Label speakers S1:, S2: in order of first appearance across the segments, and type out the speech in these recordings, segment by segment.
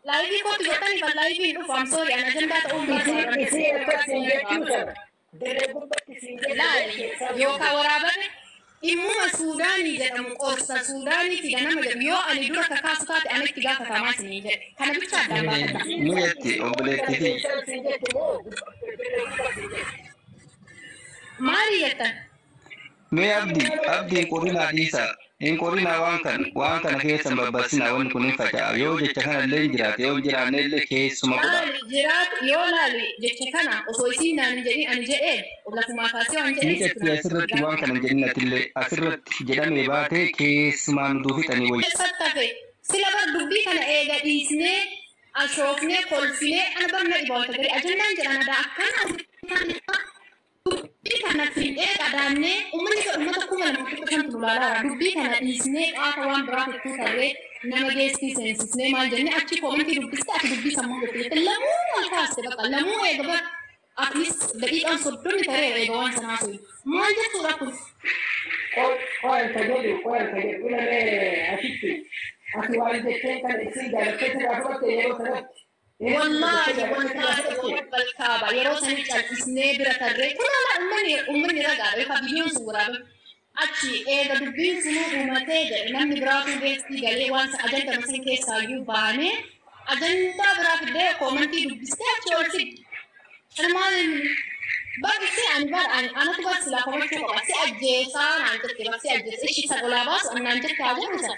S1: Live kootu jettanii ban live hin dhufu. I'm sorry, an ajandaa ta'uu hin barbaadu.
S2: Isii akkas hin jechuu sana. Dirree gubbatti siin jechuu
S1: Laali yookaan waraabame dhimmuma Suudaanii jedhamu qorsa Suudaanii fida nama jedhu yoo ani dura kakaasu taate ana itti gaafatamaa isinii jedhe. Kana bicha addaan baafadha.
S3: Ni jetti obboleettii fi
S2: siin jettu moo dirree gubbatti siin jettu.
S1: Maali jettan?
S3: Mee Abdii, Abdii hin qorinaa dhiisaa. Hin qorinaa waan kana keessan babbasinaa, wanni kun hin faca'a. Yoo jecha kana illee hin jiraate, yoo hin jiraanne illee keessuma godha.
S1: Maali jiraatu yoo laali jecha kana osoo isiin naan hin jedhin ani jedhee lafumaa kaasee waan
S3: Ni
S1: jedhee
S3: jetti asirratti waan kana hin jedhin, atillee asirratti jedhamee baatee keessumaan nutuu fixanii wayya.
S1: Keessatti hafe sila bar dubbii kana eega dhiisnee ashoofnee kolfinee ana bar na dhiba wanta garii ajandaan jedhan adaa akkana dubbii kana fiixee qadaannee uummanni kan uummata 2500 nu ilaalaara. Dubbii kana dhiisnee qaata waan biraa fittuu tarree nama geessii seensisnee maal jennee achi comment dubbiste, ati dubbii sammuu jette jette lamuu wal kaaste, bakka lamuu eega bar at least daqiiqaan 30 tareera eega waan sanaa sun maal jechuudha kun?
S2: Qo'an ka jedhu, qo'an ka jedhu, ilamee asitti ati waan jetteen kana isin jaalattee sirraa fudhatte yeroo sanatti.
S1: Wallaahi, wallaahi, rabbal kaaba, yeroo sanii cal'isnee bira tarree kun ala uummanni ragaadha yookaan viidiyoon sun waraabame. Achi eega dubbiin sunuu uumatee jedhe namni biraatu geessi galee waan ajanda san keessaayyuu baanee ajandaa biraa fiddee comment dubbistee achi ol fidde. Kana maal bari si ani bar ani anatu bar silaa komachuu qaba, si ajjeesaa naan jette bar, si ajjeesa ishi isa golaa baasu ani naan jette haa jedhu isa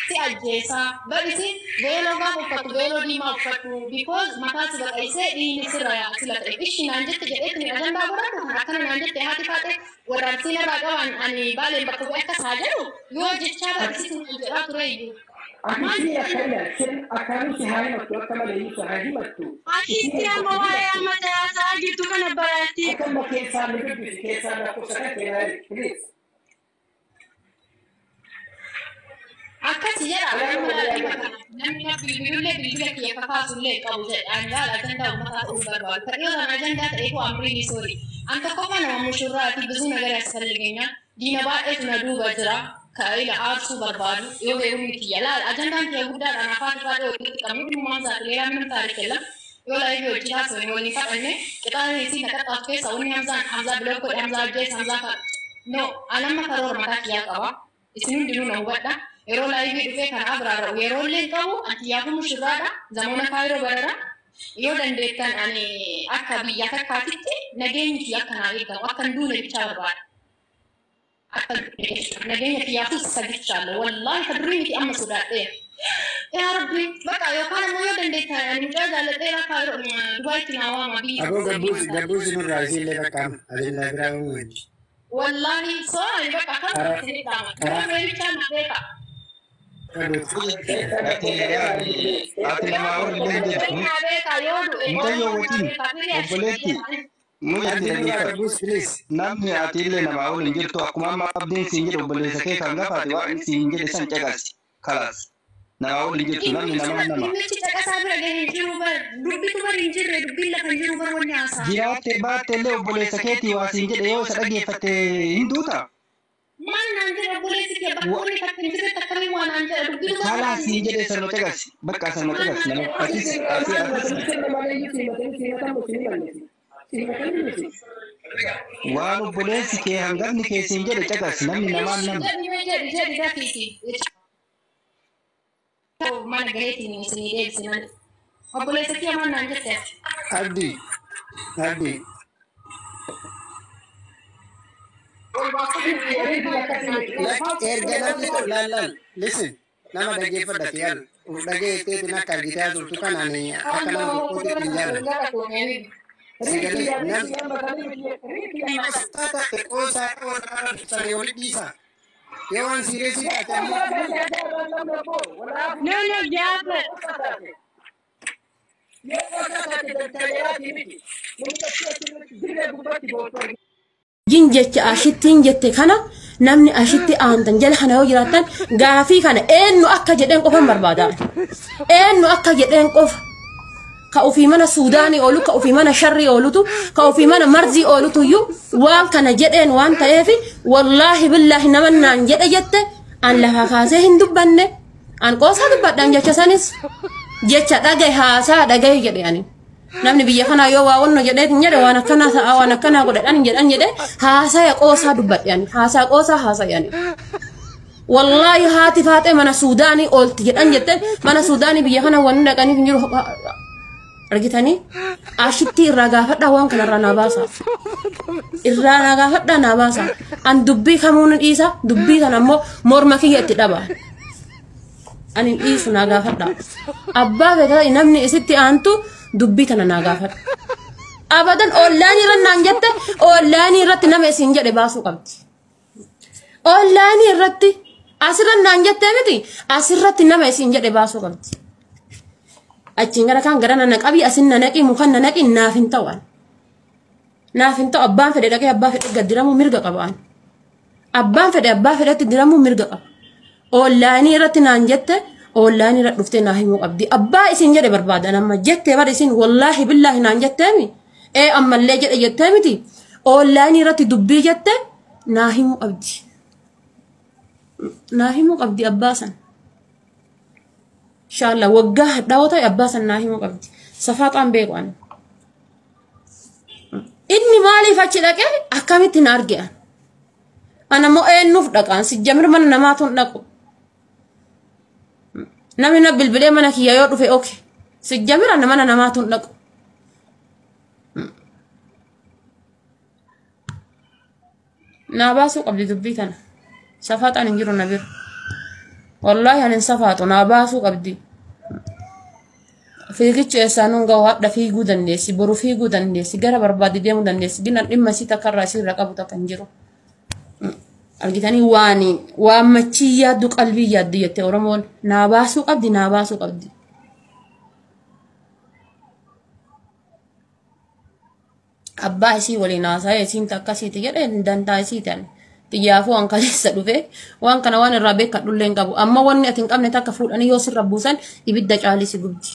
S1: si ajjeesaa bari, si veeloo gaafa uffatu veeloo diimaa uffatu because mataa si baqaysee dhiigni sirra yaa sila ta'e ishi naan jette jedheetini ajandaa godhadhu kan akkana naan jette haati faate warra Arsiin irraa qaban ani Baaleen bakka bu'e akkas haa jedhu yoo jechaa bari si naan jedhaa ture iyyuu.
S2: Ati siin akkana sin akkaanii si haa himattu, akka malee si haa himattu.
S4: Ashitti amma waa'ee amma siyaasaa jirtu kana baraatti.
S2: Akkuma keessaan nu dubbisi, keessaan lakkoofsa kan keenyaa, please.
S1: Akkasi jedha namni na bilbilullee bilbila kiyya kakaasullee hin qabu jedhe. Ani laala ajandaa uummataa ta'uu barbaadu. Fedhii osoo ajandaa ta'eefu amriin sorry. An tokkoffaa nama mushurraati, ብዙ ነገር ያስፈልገኛል. Diina baay'eetu na duuba jira. Ka ila aarsuu barbaadu yoo heerumni kiyya laala ajandaan kiyya guddaadha nafaati baay'ee walitti qabnu dhimmumaan isaati ሌላ ምንም ታሪክ የለም. Yoo live hojii haasawni waliin kadhanne qixaana isii na qaxxaaf keessa wanni Hamzaan Hamzaa biloo godhe, Hamzaa ajjees, Hamzaa ka no anamma karoora mataa kiyyaa qaba. Isin hundinuu na hubadha. Yeroo live dhufee kana abraara'u yeroo illee hin qabu, ati mushurraadha zamoona Kaayiroo barara yoo dandeettan ani akka biyya takkaatitti nageenyi kiyya akka naa eegamu, akka hin duune bichaa barbaada. Akka nageenya kiyyaafis sagichaallo wallaahi ka durii miti amma sodaadheera. Yaa Rabbi, bakka yookaan ammoo yoo dandeettan ani mucaa jaalladheera, Kaayiroo Dubaayitti naa waama biyya.
S5: Aboo, gabbuus gabbuus nurraa isiillee bakka amma ajandaa biraa uumamti.
S1: Wallaahi soo ani bakka akkana isinii dhaama. Karaa meelichaa na beeka.
S3: Ati namaa ol illee hin jirtu.
S1: Na beeka yoo du'e.
S3: Mucayyoo wajjin obboleetti mucatti dhaggeeffadhu.
S5: Gabbuus, please.
S3: Namni ati illee namaa ol hin jirtu, akkuma amma Abdiin siin jedhe, obboleessa kee kan gafaate waan inni siin jedhe san caqasi. Kalaas. Namaa ol hin jirtu, namni namaa nama.
S1: Dhimmichi caqasaa bira gahe hin jiru bar, dubbitu bar hin jirre, dubbiin lafa hin jiru bar wanni haasaa.
S3: Jiraatte baatte illee obboleessa keetii waa siin jedhe yoo isa dhaggeeffatte hin duuta.
S1: Maal naan jedhe obboleessi kee bakka wanni takka hin jirretti akkamiin waa naan jedha dubbitu bar.
S3: Kalaas siin jedhe sanuma caqasi. Bakka sanuma caqasi nama atis ati atis. Waan obboleessi kee hangafni kee siin jedhe caqasi, namni namaan nama.
S1: Jedhi jedhi jedhi dafiiti. Mana gaheetiin isinii deebisinan. Obboleessa kee maal naan jette?
S5: Abdii. Abdii. Erga namni tokko laal laal, listen, nama dhaggeeffadha yaal uf dhageetteetiin akka argitee haasoftu kan ani akka nama tokkootti hin jaalladhu. Sagalee namni taate qoosaa warra sanii oli dhiisa. Yoo waan serious taate ammoo
S4: No, no, Jafar.
S6: Jin jecha ashittiin jette kana namni ashitti aantan jala kana yoo jiraattan gaafii kana eenyu akka jedheen qofan barbaada. Eenyu akka jedheen qofa. Ka ofii mana Suudaanii oolu, ka ofii mana sharrii oolutu, ka ofii mana marzii oolutu iyyuu waan kana jedheen waan ta'eef, wallaahi billaahi nama naan jedhe jette an lafa kaasee hin dubbanne. An qoosaa dubbadhaan jecha sanis. Jecha dhagaye haasaa dhagaye jedhe ani. Namni biyya kanaa yoo waa wanno jedhee hin jedhe waan akkanaa ta'a waan akkanaa godhadhan jedhan jedhe haasaa qoosaa dubbadhe ani. Haasaa qoosaa haasa'e ani. Wallaahi haati faaxee mana Suudaanii oolti jedhan jette mana Suudaanii biyya kana wanni dhaqanii hin jiru argitanii ashitti irraa gaafadhaa waan kanarraa naa baasa. Irraa naa gaafadhaa naa baasa. An dubbii kamuu ni dhiisa dubbii kana ammoo morma kiyya itti dhaba. Ani hin dhiisu naa gaafadhaa. Abbaa feetaa namni isitti aantu dubbii tana naa gaafadha. Abadan ollaanii irra naan jette ollaanii irratti nama isin jedhe baasuu qabdi. Ollaanii irratti asirra naan jettee miti asirratti nama isin jedhe baasuu qabdi. Achiin gara kaan gara nana qabii asin na naqii mukan na naqii naaf hin ta'u an. Naaf hin ta'u abbaan fedhe dhaqee abbaa fedhe gad diramuu mirga qaba an. Abbaan fedhe abbaa fedhetti diramuu mirga qaba. Ollaanii irratti naan jette ollaanii irra dhuftee naa himuu qabdi. Abbaa isin jedhe barbaadan amma jettee bara isin wallaahi billaahi naan jetteemi. Ee ammallee jedhe jettee miti. Ollaanii irratti dubbii jette naa himuu qabdi. Naa himuu qabdi abbaa san. Inshallah waggaa hadhaa'oo ta'e abbaa san naa himuu qabdi. Safaaxaan beeku ani. Inni maaliif achi dhaqee akkamitti na arge an? Ana immoo eenyuuf dhaqaan si jamir mana namaatu hin dhaqu. Namni na bilbilee mana kiyya yoo dhufe oke. Si jamir ana mana namaatu hin dhaqu. Naa baasuu qabdi dubbii tana. Safaaxaan hin jiru na bira. Wallaahi ani hin safaaxu naa baasuu qabdi. Fiigichi eessaan nun gahu hadha fiiguu dandeessi boru fiiguu dandeessi gara barbaadde deemuu dandeessi ginan dhimma isii takka irraa isii irra qabu takka hin jiru. Argitanii waan machii yaaddu qalbii yaaddu jette Oromoon naa baasuu qabdi naa baasuu qabdi. Abbaa isii waliin haasa'ee isiin akkasiiti jedhee dantaa isiiti ani. Xiyyaafuu waan kaleessa dhufe waan kana waan irraa beekadhullee hin qabu. Amma wanni ati hin qabne takka fuudhanii yoo sirra buusan ibidda caalii si gubdi.